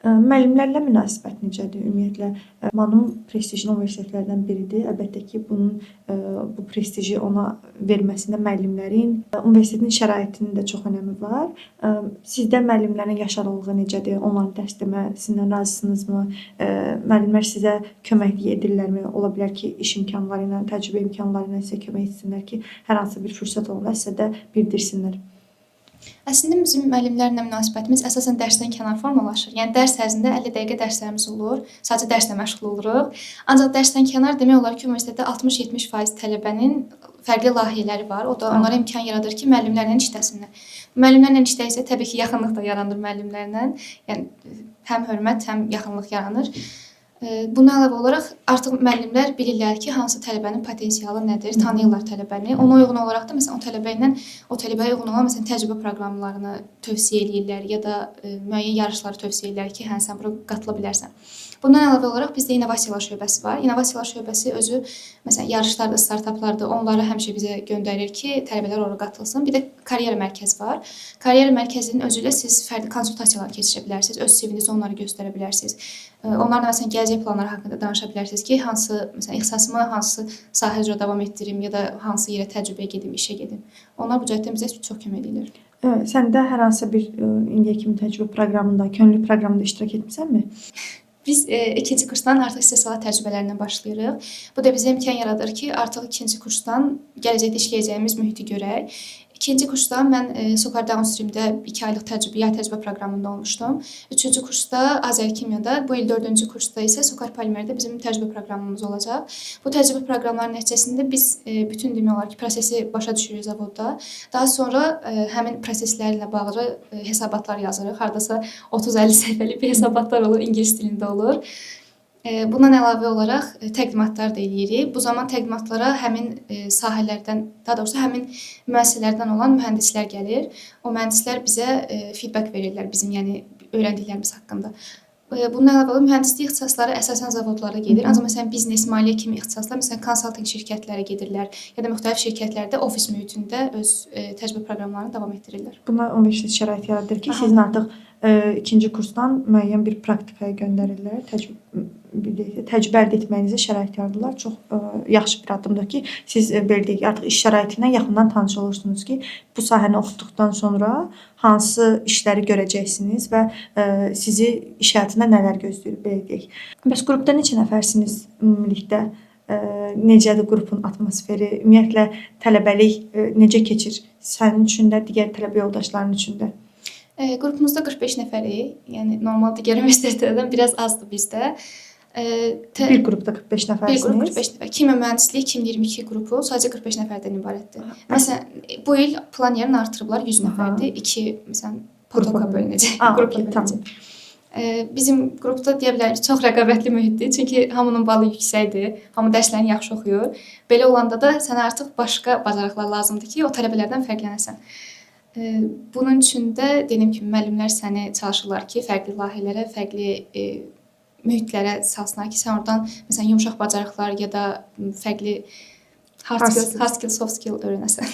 Müəllimlərlə münasibət necədir? Ümumiyyətlə, MANUM prestijli universitetlərdən biridir. Əlbəttə ki, bunun bu prestiji ona verməsində müəllimlərin, universitetin şəraitinin də çox önəmi var. Sizdə müəllimlərin yaşarlılığı necədir? Onların dərs deməsindən razısınızmı? Müəllimlər sizə köməklik edirlərmi? Ola bilər ki, iş imkanları ilə, təcrübə imkanları ilə sizə kömək etsinlər ki, hər hansı bir fürsət olanda sizə də bildirsinlər. Əslində bizim müəllimlərlə münasibətimiz əsasən dərsdən kənar formalaşır. Yəni dərs ərzində 50 dəqiqə dərslərimiz olur. Sadəcə dərslə məşğul oluruq. Ancaq dərsdən kənar demək olar ki, universitetdə 60-70% tələbənin fərqli layihələri var. O da onlara imkan yaradır ki, müəllimlərlə işləsinlər. Müəllimlərlə işləyirsə təbii ki, yaxınlıq da yaranır müəllimlərlə. Yəni həm hörmət, həm yaxınlıq yaranır. Buna əlavə olaraq artıq müəllimlər bilirlər ki, hansı tələbənin potensialı nədir, tanıyırlar tələbəni. Ona uyğun olaraq da məsələn o tələbə ilə o tələbəyə uyğun olan məsələn təcrübə proqramlarını tövsiyə eləyirlər ya da müəyyən yarışları tövsiyə eləyirlər ki, hə sən bura qatıla bilərsən. Bundan əlavə olaraq bizdə innovasiyalar şöbəsi var. İnnovasiyalar şöbəsi özü məsələn yarışlarda, startaplarda onları həmişə bizə göndərir ki, tələbələr ora qatılsın. Bir də karyera mərkəzi var. Karyera mərkəzinin özü ilə siz fərqli konsultasiyalar keçirə bilərsiniz. Öz CV-nizi onlara göstərə bilərsiniz. Onlarla məsələn gələcək planları haqqında danışa bilərsiniz ki, hansı məsələn ixtisasımı hansı sahə üzrə davam etdirim ya da hansı yerə təcrübəyə gedim, işə gedim. Onlar bu cəhətdən bizə çox kömək edirlər. Sən də hər hansısa bir indiyə kimi təcrübə proqramında, könüllü proqramında iştirak etmisənmi? Biz ikinci kursdan artıq istehsalat təcrübələrinə başlayırıq. Bu da bizə imkan yaradır ki, artıq ikinci kursdan gələcəkdə işləyəcəyimiz mühiti görək. İkinci kursda mən SOCAR Downstream-də 2 aylıq təcrübə, yay təcrübə proqramında olmuşdum. Üçüncü kursda Azərkimyada, bu il dördüncü kursda isə SOCAR Polimerdə bizim təcrübə proqramımız olacaq. Bu təcrübə proqramları nəticəsində biz bütün demək olar ki, prosesi başa düşürük zavodda. Daha sonra həmin proseslərlə bağlı hesabatlar yazırıq. Hardasa 30-50 səhifəlik bir hesabatlar olur, ingilis dilində olur. Bundan əlavə olaraq təqdimatlar da eləyirik. Bu zaman təqdimatlara həmin sahələrdən, daha doğrusu həmin müəssisələrdən olan mühəndislər gəlir. O mühəndislər bizə feedback verirlər bizim, yəni öyrəndiklərimiz haqqında. Bundan əlavə olaraq mühəndislik ixtisasları əsasən zavodlara gedir. Ancaq məsələn biznes, maliyyə kimi ixtisaslar məsələn konsaltinq şirkətlərə gedirlər ya da müxtəlif şirkətlərdə ofis mühitində öz təcrübə proqramlarını davam etdirirlər. Buna universitet şərait yaradır ki, sizin artıq ikinci kursdan müəyyən bir praktikaya göndərirlər. Təcrübə əldə etməyinizə şərait yaradırlar. Çox yaxşı bir addımdır ki, siz belə deyək, artıq iş şəraiti ilə yaxından tanış olursunuz ki, bu sahəni oxuduqdan sonra hansı işləri görəcəksiniz və sizi iş həyatında nələr gözləyir, belə deyək. Bəs qrupda neçə nəfərsiniz ümumilikdə? Necədir qrupun atmosferi? Ümumiyyətlə tələbəlik necə keçir sənin üçün də, digər tələbə yoldaşların üçün də? Qrupumuzda 45 nəfərik. Yəni normal digər universitetlərdən biraz azdır bizdə. Bir qrupda 45 nəfərsiniz. Bir qrup 45 nəfər. Kimya mühəndisliyi 2022 qrupu sadəcə 45 nəfərdən ibarətdir. Məsələn, bu il plan yerini artırıblar, 100 nəfərdir. 2 məsələn potoka bölünəcək, qrupa bölünəcək. Bizim qrupda deyə bilərik ki, çox rəqabətli mühitdir. Çünki hamının balı yüksəkdir, hamı dərslərini yaxşı oxuyur. Belə olanda da sənə artıq başqa bacarıqlar lazımdır ki, o tələbələrdən fərqlənəsən. Bunun üçün də dediyim kimi müəllimlər səni çalışırlar ki, fərqli layihələrə, fərqli mühitlərə salsınlar ki, sən oradan məsələn yumşaq bacarıqlar ya da fərqli hard skill, soft skill öyrənəsən.